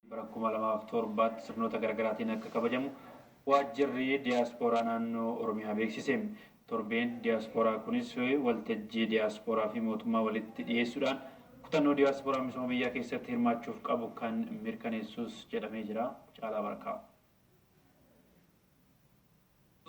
Bara 2007tti sirnoota garaagaraatiin akka kabajamu waajjirri diyaaspooraa naannoo Oromiyaa beeksise. Torbeen diyaaspooraa kunis waltajjii diyaaspooraa fi mootummaa walitti dhiyeessuudhaan kutannoo diyaaspooraa misooma biyyaa keessatti hirmaachuuf qabu kan mirkaneessus jedhamee jira. Caalaa Barkaa.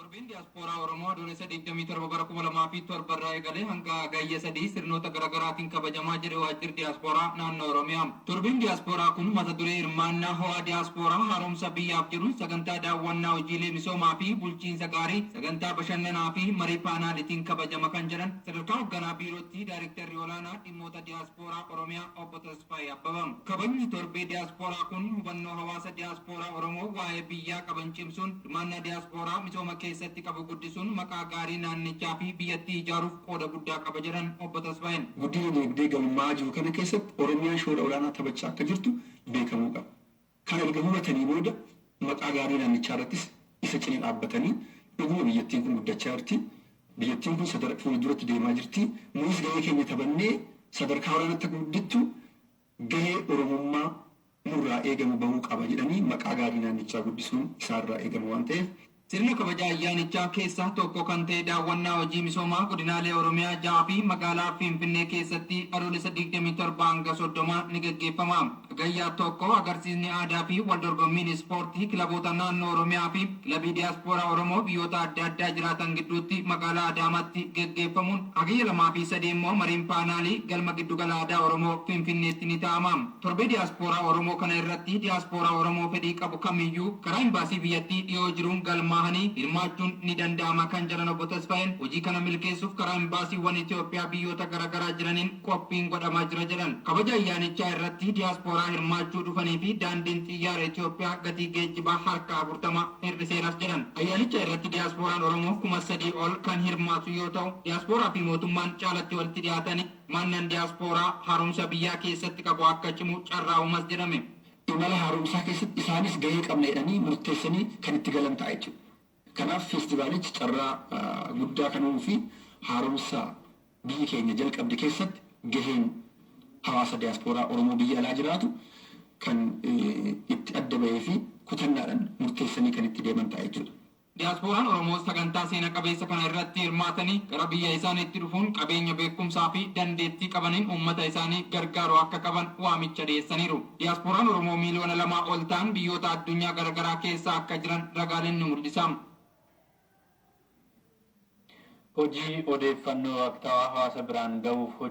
Torbeen diyaaspooraa Oromoo Adoolessa 27 bara 2007 irraa eegalee hanga Hagayya 3 sirnoota garaagaraatiin kabajamaa jedhe waajjirri diyaaspooraa naannoo Oromiyaa. Torbeen diyaaspooraa kun mata duree hirmaannaa ho'aa diyaaspooraa haaromsa biyyaaf jedhuun sagantaa daawwannaa hojiilee misoomaa fi bulchiinsa gaarii, sagantaa bashannanaa fi marii paanaalitiin kabajama kan jedhan sadarkaa hoogganaa biirootti daayirektarri olaanaa dhimmoota diyaaspooraa Oromiyaa obbo Tasfaayee Abbabaa. Kabajni torbee diyaaspooraa kun hubannoo hawaasa diyaaspooraa Oromoo waa'ee biyyaa qaban cimsuun hirmaannaa diyaaspooraa misooma keessatti qabu guddisuun maqaa gaarii naannichaa fi biyyattii ijaaruuf qooda guddaa qaba jedhan obbo Tasfaayeen. Guddina dinagdee galmaa'aa jiru kana keessatti Oromiyaan shoora olaanaa taphachaa akka jirtu beekamuu qaba. Kana erga hubatanii booda maqaa gaarii naannichaa irrattis isa cina dhaabbatanii dhuguma biyyattiin kun guddachaa jirti. Biyyattiin kun sadarkaa fuulduratti deemaa jirti. Nuyis gahee keenya taphannee sadarkaa olaanaatti akka guddittu gahee Oromummaa nurraa eegamu bahuu qaba jedhanii maqaa gaarii naannichaa guddisuun isaarraa eegama waan ta'eef. Sirna kabaja ayyaanichaa keessaa tokko kan ta'e daawwannaa hojii misoomaa godinaalee Oromiyaa 6 fi magaalaa Finfinnee keessatti Adoolessa 27 hanga 30 ni gaggeeffama. Hagayya 1 agarsiisni aadaa fi waldorgommiin ispoortii kilaboota naannoo Oromiyaa fi kilabii diyaaspooraa Oromoo biyyoota adda addaa jiraatan gidduutti magaalaa Adaamaatti gaggeeffamuun Hagayya 2 fi 3 immoo mariin paanaalii galma giddugala aadaa Oromoo Finfinneetti ni taa'ama. Torbee diyaaspooraa Oromoo kana irratti diyaaspooraa Oromoo fedhii qabu kamiyyuu karaa imbaasii biyyattii dhiyoo jiruun galmaahanii hirmaachuun ni danda'ama kan jedhan obbo Tasfaayeen hojii kana milkeessuuf karaa imbaasiiwwan Itoophiyaa biyyoota garaagaraa jiraniin qophiin godhamaa jira jedhan. Kabaja ayyaanichaa irratti diyaaspooraa hirmaachuu dhufanii fi daandiin xiyyaara Itoophiyaa gatii geejjibaa harka 40 hir'iseeras jedhan. Ayyaanicha irratti diyaaspooraan Oromoo 3,000 ol kan hirmaatu yoo ta'u, diyaaspooraa fi mootummaan caalatti walitti dhiyaatanii hirmaannaan diyaaspooraa haaromsa biyyaa keessatti qabu akka cimu carraa uumas jedhame. Imala haaromsaa keessatti isaanis gahee qabna jedhanii murteessanii kan itti galan ta'a jechuudha. Kanaaf feestivaalichi carraa guddaa kan uumuu fi haaromsa biyyi keenya jalqabde keessatti gaheen hawaasa diyaaspooraa Oromoo biyya alaa jiraatu kan itti adda bahee fi kutannaadhaan murteessanii kan itti deeman ta'a jechuudha. Diyaaspooraan Oromoo sagantaa seena qabeessa kana irratti hirmaatanii gara biyya isaaniitti dhufuun qabeenya beekumsaa fi dandeettii qabaniin uummata isaanii gargaaruu akka qaban waamicha dhiyeessaniiru. Diyaaspooraan Oromoo miiliyoona 2 ol ta'an biyyoota addunyaa garaagaraa keessa akka jiran ragaaleen ni mul'isa. Hojii odeeffannoo waqtaawaa hawaasa biraan gahuuf